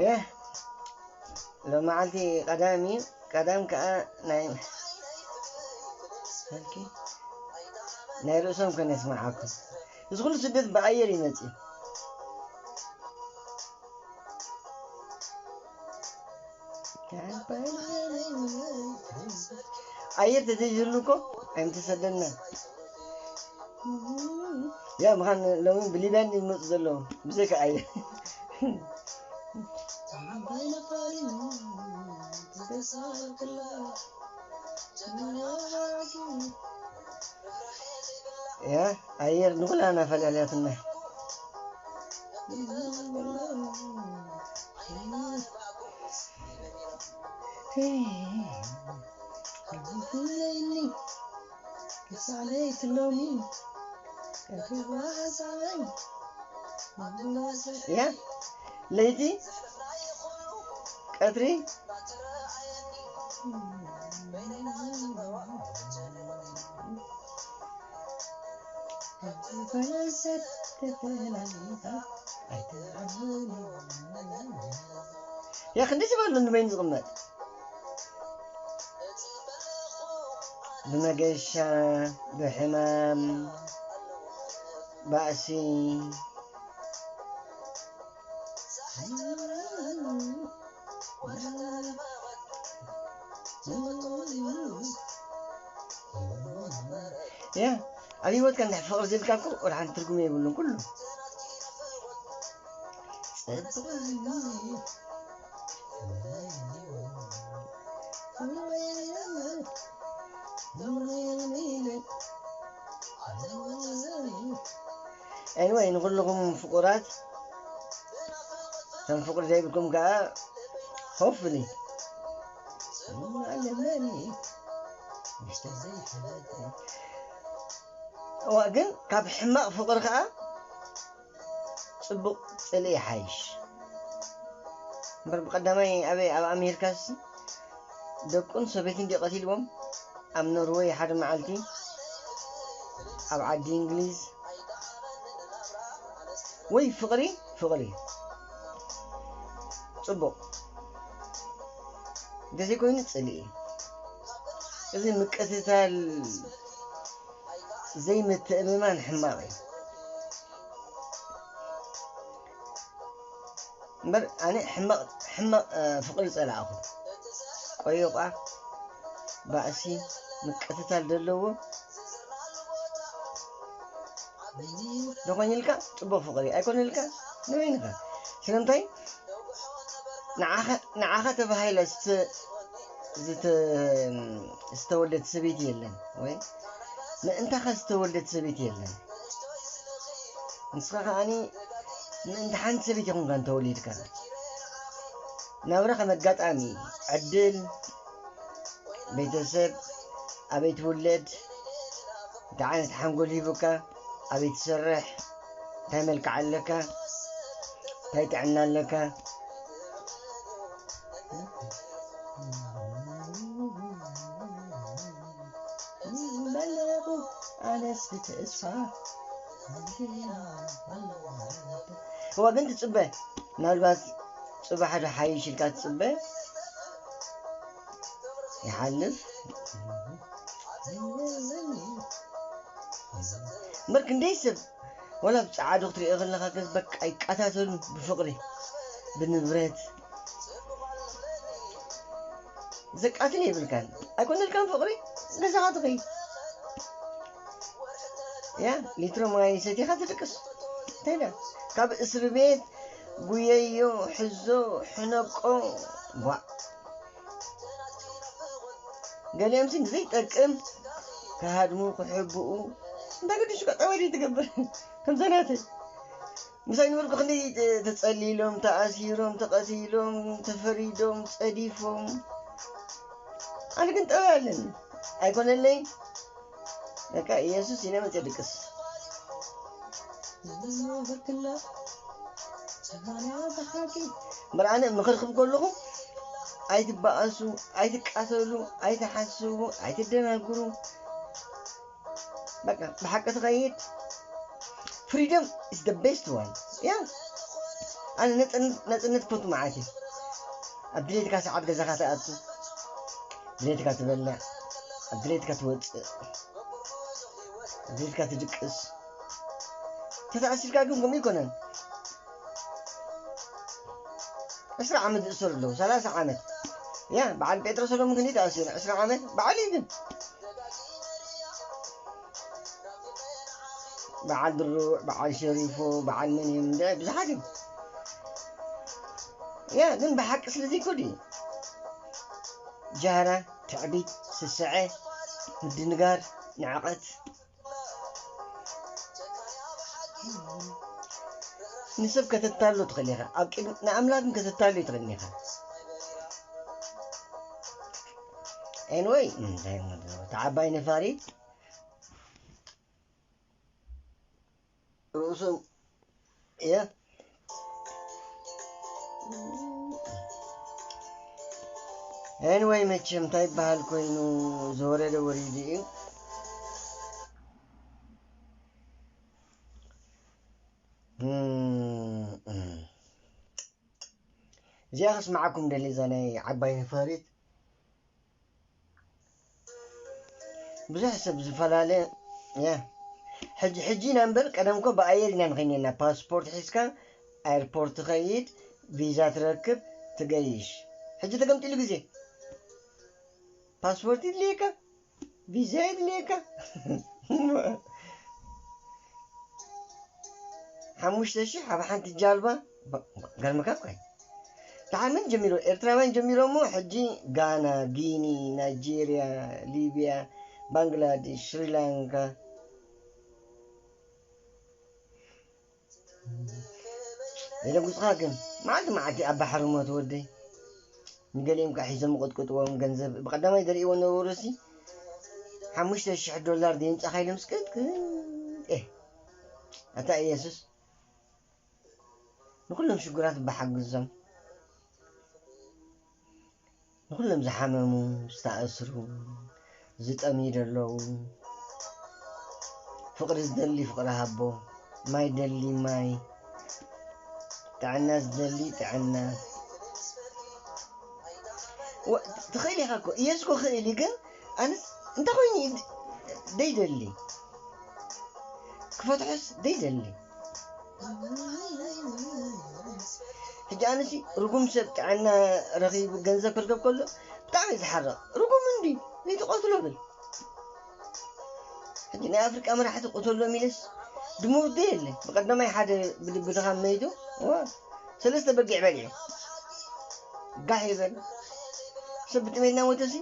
የ ሎመዓልቲ ቀዳም እዩ። ቀዳም ከዓ ናይ ኦኬ፣ ናይ ርእሶም ከነስምዓኩም። እዚ ኩሉ ስደት ብኣየር ይመጽእ። ኣየር ተዘይህሉ እኮ ኣይምተሰደድና። ያ ምዃን ሎሚ ብሊብያን ይመፁ ዘለዉ ብዘይካ ኣየር። ያ ኣየር ንኩላና ፈላልያትና። ያ ለይቲ ቀትሪ ያ ክንደይ ሰብ ኣሎ ንበይኑ ዝቕመጥ? ብመገሻ፣ ብሕማም፣ ባእሲ። ያ ኣብ ህይወትካ እንድሕር ፍቕሪ ዘይብልካ እኮ ወላ ሓንቲ ትርጉም የብሉን ኩሉ። ኤኒወይ ንኩልኹም ፍቑራት ከም ፍቕሪ ዘይብልኩም ከዓ ሆፍሊ እዋ ግን ካብ ሕማቕ ፍቕሪ ከዓ ፅቡቕ ፅልኢ ይሓይሽ እምበር ብቐዳማይ ኣበይ ኣብ ኣሜሪካስ ደቁን ሰበይትን ድዩ ቀቲልዎም ኣብ ኖርወይ ሓደ መዓልቲ ኣብ ዓዲ እንግሊዝ ወይ ፍቕሪ ፍቕሪ ፅቡቕ እንተዘይኮይኑ ፅልኢ እዚ ምቅትታል ዘይምትእምማን ሕማቕ እዩ እምበር ኣነ ሕማቕ ፍቕሪ ጸላእኹ ቆዮቋ ባእሲ ምቅትታል ዘለዎ ዝኾን ኢልካ ጽቡቕ ፍቕሪ ኣይኮን ኢልካ ንበይንኻ ስለምንታይ ንዓኻ ተባሂላ ዝተወልደት ሰበይቲ የለን ወይ ምእንታኻ ዝተወልደት ሰበይቲ የለን። ንስኻ ከዓኒ ምእንቲ ሓንቲ ሰበይቲ ይኹንካ እንተወሊድካ ናብራ ከም ኣጋጣሚ ዕድል ቤተሰብ ኣበይ ትውለድ እንታይ ዓይነት ሓንጎል ሂቡካ ኣበይ ትሰርሕ እንታይ መልክዕ ኣለካ እንታይ ጥዕና ኣለካ እዋ ግን ትፅበ ምናልባት ፅባሕ ዶ ሓይሽ ኢልካ ትፅበ ይሓልፍ እምበር ክንደይ ሰብ ወላ ብፀዓዱ ክትሪኦ ከለካ ገዝ በቃ ይቃታተሉ ብፍቅሪ ብንብረት ዘቃትል የብልካን ኣይኮነልካን ፍቅሪ ገዛኻ ትኸይድ ያ ሊትሮ ማይ ሰቲኻ ትድቅስ እንታይ ካብ እስሪ ቤት ጉየዮ ሕዞ ሕነቆ ቧዕ ገሊኦም ሲ ዘይጠቅም ክሃድሙ ክሕብኡ እንታይ ግድሽ ቀጠወ ትገብር ከምዘናተይ ምሳይ ንበልኩ ክንደይ ተጸሊሎም ተኣሲሮም ተቐቲሎም ተፈሪዶም ጸዲፎም ኣነ ግን ጠበ ኣለኒ ኣይኮነለይ በቃ ኢየሱስ ኢለ መጽ ድቅስ እምበር ኣነ ምኽርኽብ ከለኹ ኣይትበኣሱ ኣይትቃተሉ ኣይትሓስቡ ኣይትደናግሩ በቃ ብሓቂ ትኸይድ freedom is the best one yeah ኣነ ነጽነት ነጽነት ክፈቱ መዓት እዩ። ኣብ ድሌትካ ሰዓት ገዛኻ ትኣቱ፣ ድሌትካ ትበልዕ፣ ኣብ ድሌትካ ትወጽእ፣ ኣብ ድሌትካ ትድቅስ። ተተኣሲርካ ግን ከምኡ ይኮነን። ዕስራ ዓመት ዝእሰሩ ኣለዉ፣ ሰላሳ ዓመት። ያ በዓል ጴጥሮስ ሰሎሙን ክንዲ ተኣሲሩ ዕስራ ዓመት በዓል እዩ ግን በዓል ድሩዕ፣ በዓል ሸሪፎ፣ በዓል መን እዮም እንደ ብዙሓት እዮም። ያ ግን ብሓቂ ስለ ዘይኮዱ እዩ። ጃህራ፣ ትዕቢት፣ ስስዐ፣ ምድንጋር፣ ንዕቐት። ንሰብ ከተታሉ ትኽእል ኢኻ፣ ኣብ ቅድሚ ንኣምላኽን ከተታሉ ትኽእል ኢኻ። ኤንወይ እንታይ እሞ እታ ዓባይ ነፋሪት ርእሶም እያ። ኤንወይ መቸም እንታይ ይበሃል ኮይኑ ዝወረደ ወሪዱ እዩ። እም፣ እም። እዚኣ ከስምዓኩም ደሊ እዛ ናይ ዓባይ ነፋሪት ብዙሕ ሰብ ዝፈላለ ያ ሕጂ ሕጂ ኢና እምበር ቀደም እኮ ብኣየር ኢና ንኸይድ ነርና። ፓስፖርት ሒዝካ ኣየርፖርት ትኸይድ፣ ቪዛ ትረክብ፣ ትገይሽ። ሕጂ ተገምጢሉ ግዜ ፓስፖርት ይድልየካ፣ ቪዛ የድልየካ። ሓሙሽተ ሽሕ ኣብ ሓንቲ ጃልባ ገርምካ እኳ እዩ። ደሓር መን ጀሚሩ? ኤርትራውያን ጀሚሮሞ ሕጂ ጋና፣ ጊኒ፣ ናይጄርያ፣ ሊብያ፣ ባንግላዴሽ፣ ሽሪላንካ። የደንጉጽኻ ግን መዓልቲ መዓልቲ ኣብ ባሕሪ ሞት ወደይ። ንገሊኦም ከዓ ሒዞም ቅጥቅጥዎም ገንዘብ ብቐዳማይ ዘርእይዎ ነበሩ ሲ ሓሙሽተ ሽሕ ዶላር ደየምጻኻ ኢሎም ስቅጥቅጥ። ኤህ ኣታ ኢየሱስ ንኹሎም ሽጉራት ብሓግዞም ንኹሎም ዝሓመሙ ዝተኣስሩ ዝጠምዩ ዘለዉ ፍቕሪ ዝደሊ ፍቕሪ ሃቦ ማይ ደሊ ማይ ጥዕና ዝደሊ ጥዕና ትኽእል ኢኻ እኮ ኢየሱስ እኮ ክእል እዩ ግን ኣነስ እንታይ ኮይኑ እዩ ደይደሊ ክፈትሖስ ደይደሊ ሕጂ ኣነሲ ርጉም ሰብ ጥዕና ረኺቡ ገንዘብ ክርከብ ከሎ ብጣዕሚ እዩ ዝሓርቕ ርጉም እንዲ ዘይትቐትሎ ብል ሕጂ ናይ ኣፍሪቃ መራሕቲ ቅተሎም ኢለስ ድምውዶ የለ ብቀዳማይ ሓደ ብልቢ ድኻም መይቱ ሰለስተ በጊዕ በሊዑ ጋሕ ይበል ሰብ ብጥሜትና ሞተሲ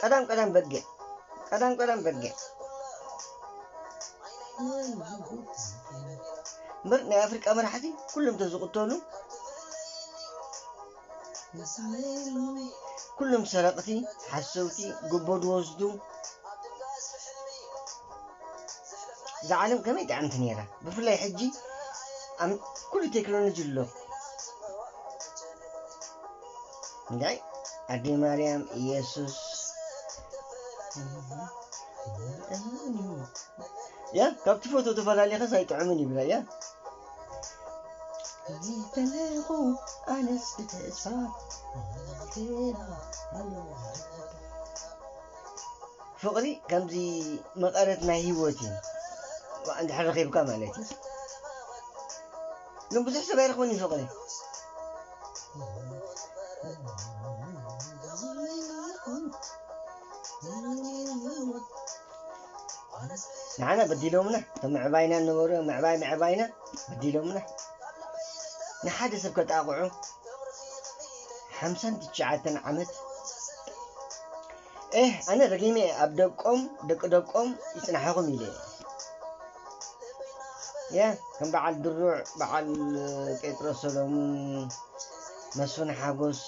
ቀዳም ቀዳም በጊዕ ቀዳም ቀዳም በጊዕ እምበር ናይ ኣፍሪቃ መራሕቲ ኩሎም ተዝቕተሉ ኩሎም ሰረቕቲ ሓሰውቲ ጉቦ ዝወስዱ እዛ ዓለም ከመይ ጥዕምቲ ነይራ ብፍላይ ሕጂ ኩሉ ቴክኖሎጂ ኣሎ እንታይ ኣደይ ማርያም ኢየሱስ ያ ካብቲ ፎቶ ተፈላለኻ ኣይጥዕምን ይብላ ያ ይፈለኹ ኣነስ ብተስፋ ፍቕሪ ከምዚ መቐረት ናይ ህይወት እዩ እንድሕር ረኺብካ ማለት እዩ ግን ብዙሕ ሰብ ኣይረኽበን እዩ ፍቕሪ ንዓና በዲሎምና እቶም ምዕባይና ነበሩ ምዕባይ ምዕባይና በዲሎምና ንሓደ ሰብ ከጣቕዑ ሓምሳን ትሽዓተን ዓመት ኤህ ኣነ ረጊመ ኣብ ደቆም ደቂ ደቆም ይጽናሕኹም ኢለ እየ ከም በዓል ድሩዕ በዓል ጴጥሮስ ሰሎሙን መስፍን ሓጎስ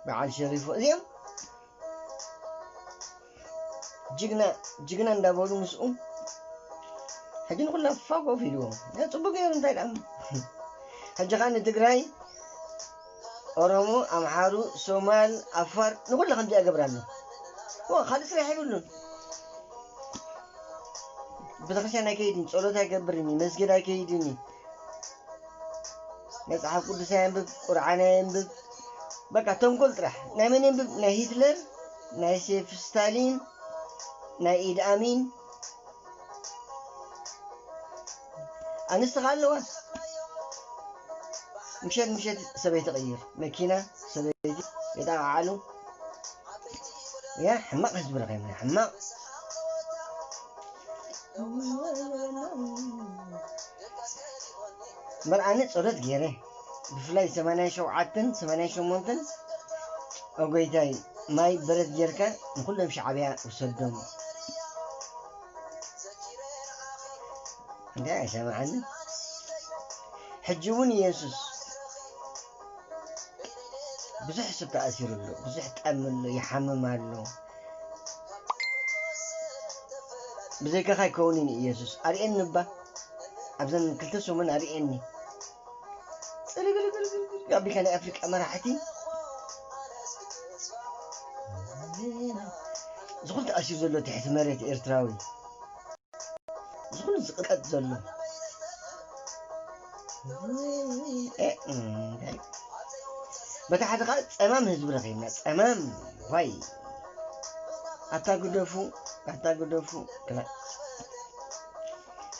በዓል ሸሪፎ እዚኦም ጅግና ጅግና እንዳበሉ ምስኡ ሕጂ ንኩላ ፋጎፍ ኢልዎም ያ ፅቡቅ ገይሩ እንታይ ደኣ ሕጂ ከዓ ንትግራይ ኦሮሞ ኣምሓሩ ሶማል ኣፋር ንኩላ ከምዚኣ ገብራ ኣሎ ካልእ ስራሕ የብሉን ቤተክርስትያን ኣይከይድን ጸሎት ኣይገብርን መስጊድ ኣይከይድን መጽሓፍ ቅዱስ ኣየንብብ፣ ቁርዓን ኣየንብብ። በቃ ተንኮል ጥራሕ። ናይ መን የንብብ? ናይ ሂትለር፣ ናይ ሴፍ ስታሊን፣ ናይ ኢድ ኣሚን። ኣንስቲ ከ ኣለዋ? ምሸት ምሸት ሰበይቲ ቀይር፣ መኪና፣ ሰበይቲ የጣቕዓሉ። ያ ሕማቕ ህዝቢ ረኺብና፣ ሕማቕ። እምበር ኣነ ጸሎት ገይረ፣ ብፍላይ ሰማንያን ሸውዓተን ሰማንያን ሸሞንተን፣ ኦ ጎይታይ፣ ማይ በረድ ጌርካ ንኹሎም ሻዕብያ ውሰዶም። እንታይ ኣይሰምዓኒ። ሕጂ እውን ኢየሱስ ብዙሕ ሰብ ተኣሲሩ ኣሎ፣ ብዙሕ ጠሚ ኣሎ፣ ይሓምም ኣሎ። ብዘይካኻ ኣይከውንን እዩ ኢየሱስ። ኣርእየኒ እባ፣ ኣብዘን ክልተ ሰሙን ኣርእየኒ። ጽልግልግልግል ኣቢልካ ናይ ኣፍሪቃ መራሕቲ። እዚ ኩሉ ተኣሲሩ ዘሎ ትሕቲ መሬት ኤርትራዊ። እዚ ኩሉ ዝቕጥቀጥ ዘሎ። እ፣ እም፣ እንታይ? በታ ሓደ ኸዓ ጸማም ህዝቢ ረኺብና። ጸማም፣ ዋይ። ኣታ ግደፉ፣ ኣታ ግደፉ። ክላ-፣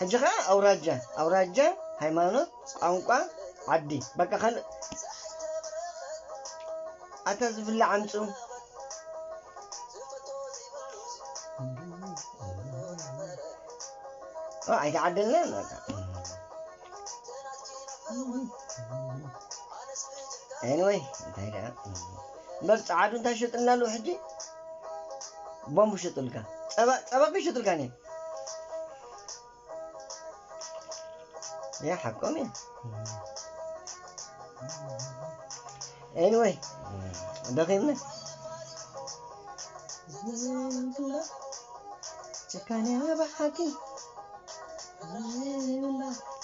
ሕጂ ኸዓ ኣውራጃ፣ ኣውራጃ፣ ሃይማኖት፣ ቋንቋ፣ ዓዲ። በቃ ካልእ። ኣታ ዝብላዕ ኣምጽኡ። ኦ፣ ኣይተዓደልናን በቃ። ኤኒወይ፣ እንታይ ደኣ? እምበር ጸዓዱ እንታይ ሸጥልና ኣለዉ ሕጂ? ቦምቡ ሸጡልካ። ጸባ፣ ጸባ እኮ ይሸጡልካ ኔ። ያ ሓቆም እያ። ኤኒወይ፣ ደኺምና። ጭካነ ብሓቂ።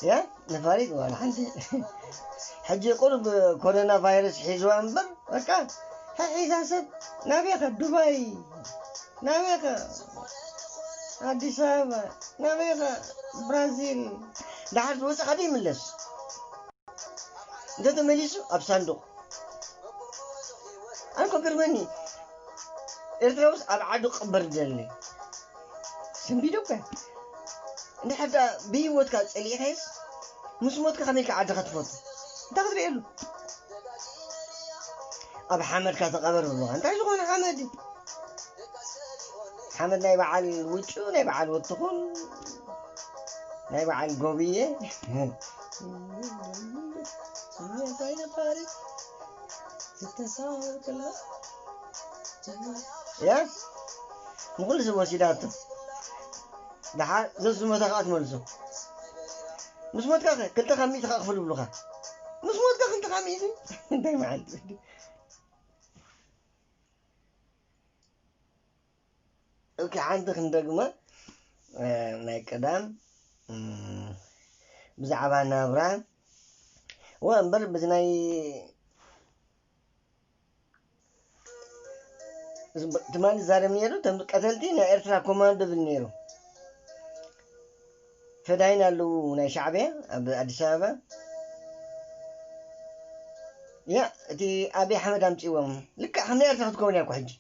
ያ ነፋሪት ዋላ ሓንቲ። ሕጂ ቁሩብ ኮሮና ቫይረስ ሒዝዋ እምበር፣ በቃ፣ ሒዛ ሰብ ናበይ ከ? ዱባይ፣ ናበይ ከ? ኣዲስ ኣበባ፣ ናበይ ከ? ብራዚል። ደሓር ዝወፀ ካበይ ይምለስ? እንተተመሊሱ ኣብ ሳንዱቕ። ኣነ እኮ ግርመኒ፣ ኤርትራውስ ኣብ ዓዱ ክቕበር ዝደሊ። ስንቢደ እኮ እያ። እንድሕር ደኣ ብህይወትካ ጸሊእካዮስ፣ ምስ ሞትካ ከመይ ኢልካ ዓድኻ ትፈቱ? እንታይ ክትርእየሉ? ኣብ ሓመድካ ተቐበር ብሉኻ። እንታይ ዝኾነ ሓመድ እዩ? ሓመድ ናይ በዓል ውጩ፣ ናይ በዓል ወትኹን፣ ናይ በዓል ጎብየ። ያ ንኹሉ ሰብ ወሲዳቶ። ደሓር ዘዝሞተ ከዓ ትመልሶ። ምስ ሞትካ ኸ ክልተ ካብ ሚእቲ ከዓ ክፍል ይብሉኻ። ምስ ሞትካ ክልተ ካብ ሚእቲ እንታይ መዓልቲ? ኦኬ፣ ሓንቲ ክንደግማ፣ እ፣ ናይ ቀዳም፣ እም፣ ብዛዕባ ናብራ፣ ወ እምበር በዚ ናይ፣ እዚ ብ-፣ ትማሊ ዝዛረብ ነይሩ፣ እቶም ቀተልቲ ናይ ኤርትራ ኮማንዶ ዝብል ነይሩ። ፈዳይን ኣለዉ ናይ ሻዕብያ ኣብ ኣዲስ ኣበባ። ያ፣ እቲ ኣብይ ኣሕመድ ኣምጺዎም። ልክዕ ከም ናይ ኤርትራ ክትከውን እያ እኮ ሕጂ።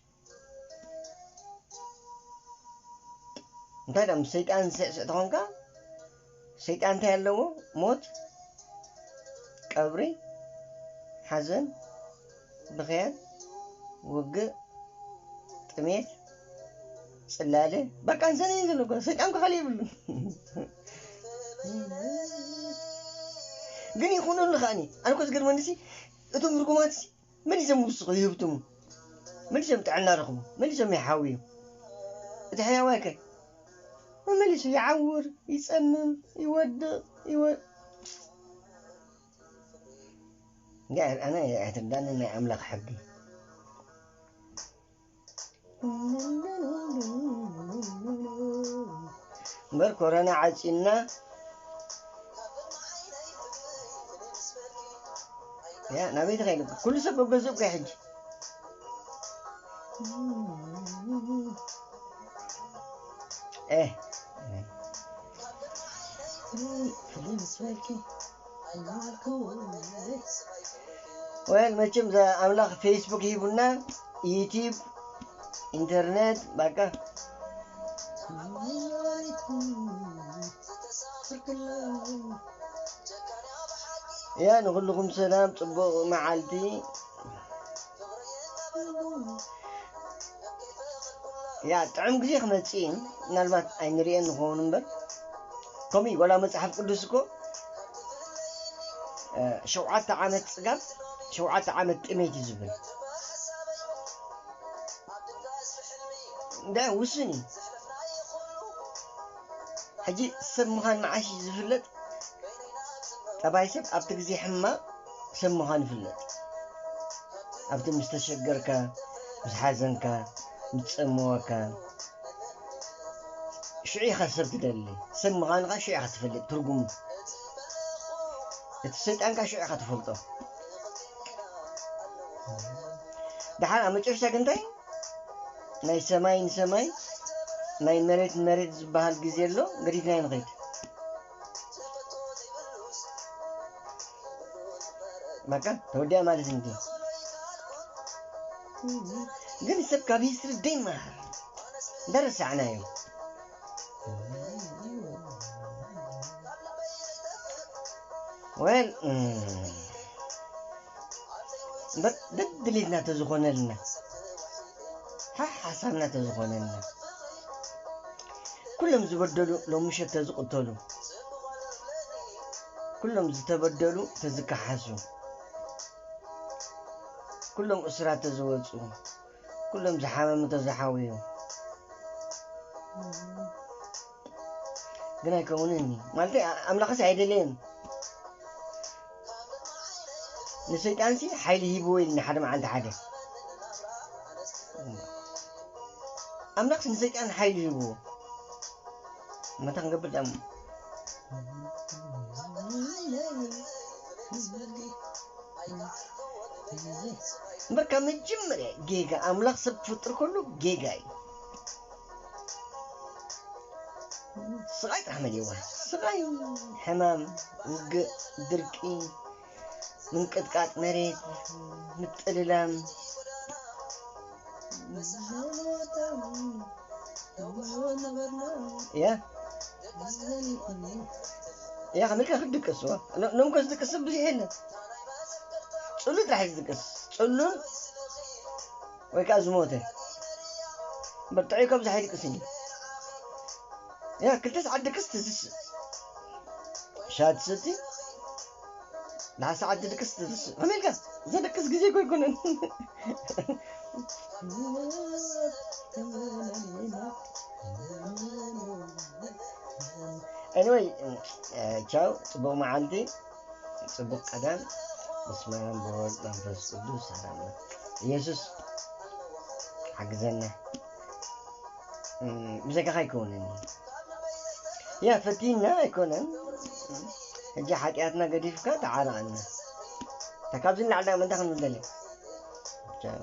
እንታይ ደኣ ምስ ሰይጣን ስዕስዕ ተኾንካ፣ ሰይጣን እንታይ ኣለዎ? ሞት፣ ቀብሪ፣ ሓዘን፣ ብኽያት፣ ውግእ፣ ጥሜት፣ ጽላለ፣ በቃ፣ እንሰን እዩ ዘሎ እኮ። ሰይጣን እኮ ካልእ የብሉን። ግን ይኹነሉ ከኣኒ። ኣነ እኮ ዝገርመኒሲ፣ እቶም ርጉማትሲ መሊሶም ይውስኹ፣ ይህብትሙ። መሊሶም ጥዕና ረኽቡ፣ መሊሶም ይሓውዩ። እቲ ሕያዋይ ከ መመሊሱ ይዓውር፣ ይጸምም፣ ይወድቕ፣ ይወ-፣ እንዲ ኣነ ኣይትርዳኒ ናይ ኣምላኽ ሕጊ። እምበር ኮረና ዓጺና። ያ፣ ናበይ ተኸይዱ? ኩሉ ሰብ ኣብ ገዝኡ እኮ ሕጂ። ኤ። ወል መቸም ኣምላኽ ፌስቡክ ሂቡና፣ ዩቲብ፣ ኢንተርነት፣ በቃ። ያ ንኹልኹም ሰላም፣ ጽቡቕ መዓልቲ። ያ ጥዑም ግዜ ክመጽእ እዩ። ምናልባት ኣይንርእየን ንኸውን እምበር፣ ከምኡ እዩ። ዋላ መጽሓፍ ቅዱስ እኮ እ፣ ሸውዓተ ዓመት ጽጋብ፣ ሸውዓተ ዓመት ጥሜት እዩ ዝብል። እንዳ ውስን እዩ። ሕጂ ሰብ ምዃን መዓሽ እዩ ዝፍለጥ? ጠባይ ሰብ ኣብቲ ግዜ ሕማቕ ሰብ ምዃን ይፍለጥ። ኣብቲ ምስ ተሸገርካ፣ ምስ ሓዘንካ፣ ምስ ጸመወካ፣ ሽዑ ኢኻ ሰብ ትደሊ። ሰብ ምዃንኻ ሽዑ ኢኻ ትፈልጥ ትርጉሙ። እቲ ሰይጣንካ ሽዑ ኢኻ ትፈልጦ። ደሓር ኣብ መጨረሻ ግን እንታይ? ናይ ሰማይ ንሰማይ፣ ናይ መሬት ንመሬት ዝበሃል ግዜ ኣሎ፣ ገዲፍና ንኸይድ። በቃ ተወዲኣ ማለት እንዲ። ግን ሰብ ካብ ሂስትሪ ደይመሃር፣ እንዳረሳዕናዮ። ወል፣ እም፣ በ-፣ ደድሊትና ተዝኾነልና፣ ሓ-፣ ሓሳብና ተዝኾነልና፣ ኩሎም ዝበደሉ ሎሚ ምሸት ተዝቕተሉ፣ ኩሎም ዝተበደሉ ተዝከሓሱ፣ ኩሎም እሱራት ተዝወፁ፣ ኩሎም ዝሓመሙ ተዝሓውዩ። ግን ኣይከውንን እዩ። ማለተይ፣ ኣ-፣ ኣምላኽስ ኣይደለየን። ንሰይጣንሲ ሓይሊ ሂብዎ ኢልና ሓደ መዓልቲ ሓደ። ኣምላኽስ ንሰይጣን ሓይሊ ሂብዎ። መታ ክንገብር ዳሞ። እምበር ካብ መጀመርያ ጌጋ፣ ኣምላኽ ሰብ ክፍጥር ከሎ ጌጋ እዩ። ስቓይ ጥራሕ መሊእዋ። ስቓይ፣ ሕማም፣ ውግእ፣ ድርቂ፣ ምንቅጥቃጥ መሬት፣ ምጥልላም። ያ። ያ፣ ከመልካ ክትድቅስ፣ ዋ። ሎ-፣ ሎምኮ ዝድቅስ ብዙሕ የለን። ጽሉል ጥራሕ እዩ ዝድቅስ። ጽሉል ወይ ከዓ ዝሞተ። እምበር ጥዑይ ከብዝሕ ኣይድቅስን እዩ። ያ፣ ክልተ ሰዓት ድቅስ ትስስእ። ሻት ሰቲ፣ ደሓር ሰዓት ድቅስ ትስስእ። ከመይ ኢልካ? ዘድቅስ ግዜ እኮ ኣይኮነን። ኤኒወይ፣ እ፣ ቻው፣ ጽቡቕ መዓልቲ፣ ጽቡቕ ቀዳም። በስመ ኣብ ወወልድ መንፈስ ቅዱስ፣ ሰላም። ኢየሱስ ሓግዘና። እም፣ ብዘይካኻ ኣይከውንን። ያ፣ ፈቲና ኣይኮነን። ሕጂ ሓጢኣትና ገዲፍካ ተዓረቐና። እታ ካብዚ ንላዕሊ እንታይ ክንብል ደሊ? ቻው።